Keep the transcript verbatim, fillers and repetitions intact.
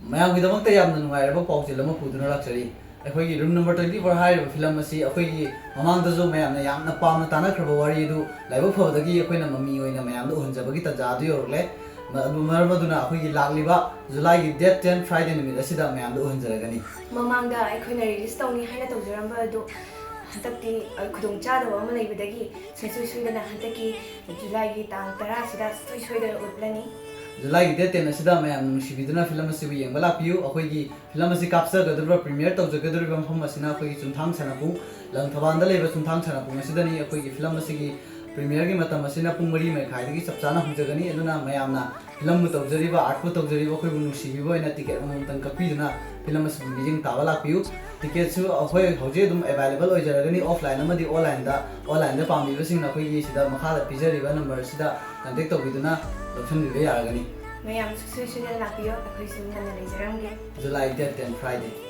ꯃꯌꯥꯝꯒꯤꯗꯃꯛꯇ ꯌꯥꯝꯅ ꯅꯨꯡꯉꯥꯏꯔꯕ ꯄꯥꯎꯖꯦꯜ ꯑꯃ ꯄꯨꯗꯨꯅ ꯂꯥꯛꯆꯔꯤ꯫ ꯑꯩꯈꯣꯏꯒꯤ Room Number Twenty Four ꯍꯥꯏꯔꯤꯕ ꯐꯤꯂꯝ ꯑꯁꯤ ꯑꯩꯈꯣꯏꯒꯤ ꯃꯃꯥꯡꯗꯁꯨ ꯃꯌꯥꯝꯅ ꯌꯥꯝꯅ ꯄꯥꯝꯅ ꯇꯥꯅꯈ꯭ꯔꯕ ꯋꯥꯔꯤ ꯑꯗꯨ ꯂꯥꯏꯕꯛ ꯐꯕꯗꯒꯤ ꯑꯩꯈꯣꯏꯅ ꯃꯃꯤ ꯑꯣꯏꯅ ꯃꯌꯥꯝꯗ ꯎꯍꯟꯖꯕꯒꯤ ꯇꯥꯟꯖꯥ ꯑꯗꯨ ꯌꯧꯔꯛꯂꯦ꯫ ꯃ-, ꯑꯗꯨ ꯃꯔꯝ ꯑꯗꯨꯅ ꯑꯩꯈꯣꯏꯒꯤ ꯂꯥꯛꯂꯤꯕ Julyꯒꯤ date ten Friday ꯅꯨꯃꯤꯠ ꯑꯁꯤꯗ ꯃꯌꯥꯝꯗ ꯎꯍꯟꯖꯔꯒꯅꯤ꯫ ꯃꯃꯥꯡꯗ ꯑꯩꯈꯣꯏꯅ release ꯇꯧꯅꯤ ꯍꯥꯏꯅ ꯇꯧꯖꯔꯝꯕ ꯑꯗꯨ ꯍꯟꯗꯛꯇꯤ, ꯑ, ꯈꯨꯗꯣꯡꯆꯥꯗꯕ ꯑꯃ ꯂꯩꯕꯗꯒꯤ ꯁꯨꯡꯁꯣꯏ ꯁꯣꯏꯗꯅ ꯍꯟꯗꯛꯀꯤ Julyꯒꯤ ꯇꯥꯡ ꯇꯔꯥꯁꯤꯗ ꯁꯨꯡꯁꯣꯏ ꯁꯣꯏꯗꯅ ꯎꯠꯂꯅꯤ꯫ Julyꯒꯤ date ten ꯑꯁꯤꯗ ꯃꯌꯥꯝꯅ ꯅꯨꯡꯁꯤꯕꯤꯗꯨꯅ ꯐꯤꯂꯝ ꯑꯁꯤꯕꯨ ꯌꯦꯡꯕ ꯂꯥꯛꯄꯤꯌꯨ꯫ ꯑꯩꯈꯣꯏꯒꯤ ꯐꯤꯂꯝ ꯑꯁꯤ ꯀꯥꯞꯆꯒꯗꯧꯔꯤꯕ, premiere ꯇꯧꯖꯒꯗꯧꯔꯤꯕ ꯃꯐꯝ ꯑꯁꯤꯅ ꯑꯩꯈꯣꯏꯒꯤ ꯆꯨꯝꯊꯥꯡ ꯁꯥꯟꯅꯄꯨꯡ, ꯂꯪꯊꯕꯥꯜꯗ ꯂꯩꯕ ꯆꯨꯝꯊꯥꯡ ꯁꯥꯟꯅꯄꯨꯡ ꯑꯁꯤꯗꯅꯤ꯫ ꯑꯩꯈꯣꯏꯒꯤ ꯐꯤꯂꯝ ꯑꯁꯤꯒꯤ premiereꯒꯤ ꯃꯇꯝ ꯑꯁꯤꯅ ꯄꯨꯡ ꯃꯔꯤ ꯃꯈꯥꯏꯗꯒꯤ ꯆꯞ ꯆꯥꯅ ꯍꯧꯖꯒꯅꯤ꯫ ꯑꯗꯨꯅ ꯃꯌꯥꯝꯅ ꯐꯤꯂꯝꯕꯨ ꯇꯧꯖꯔꯤꯕ, artꯄꯨ ꯇꯧꯖꯔꯤꯕ, ꯑꯩꯈꯣꯏꯕꯨ ꯅꯨꯡꯁꯤꯕꯤꯕ ꯑꯣꯏꯅ ticket ꯑꯃꯃꯝꯇꯪ ꯀꯛꯄꯤꯗꯨꯅ ꯐꯤꯂꯝ ꯑꯁꯤꯕꯨ ꯃꯤꯠꯌꯦꯡ ꯇꯥꯕ ꯂꯥꯛꯄꯤꯌꯨ꯫ Ticketꯁꯨ ꯑꯩꯈꯣꯏ ꯍꯧꯖꯤꯛ ꯑꯗꯨꯝ available ꯑꯣꯏꯖꯔꯒꯅꯤ, offline ꯑꯃꯗꯤ onlineꯗ꯫ Onlineꯗ ꯄꯥꯝꯕꯤꯕꯁꯤꯡꯅ ꯑꯩꯈꯣꯏꯒꯤ ꯁꯤꯗ ꯃꯈꯥꯗ ꯄꯤꯖꯔꯤꯕ number ꯑꯁꯤꯗ contact ꯇꯧꯕꯤꯗꯨꯅ ꯂꯧꯁꯤꯟꯕꯤꯕ ꯌꯥꯔꯒꯅꯤ꯫ ꯃꯌꯥꯝ ꯁꯨꯡꯁꯣꯏ ꯁꯣꯏꯗꯅ ꯂꯥꯛꯄꯤꯌꯨ, ꯑꯩꯈꯣꯏꯁꯨ ꯉꯟꯅ ꯂꯩꯖꯔꯝꯒꯦ꯫ July date ten, Friday꯫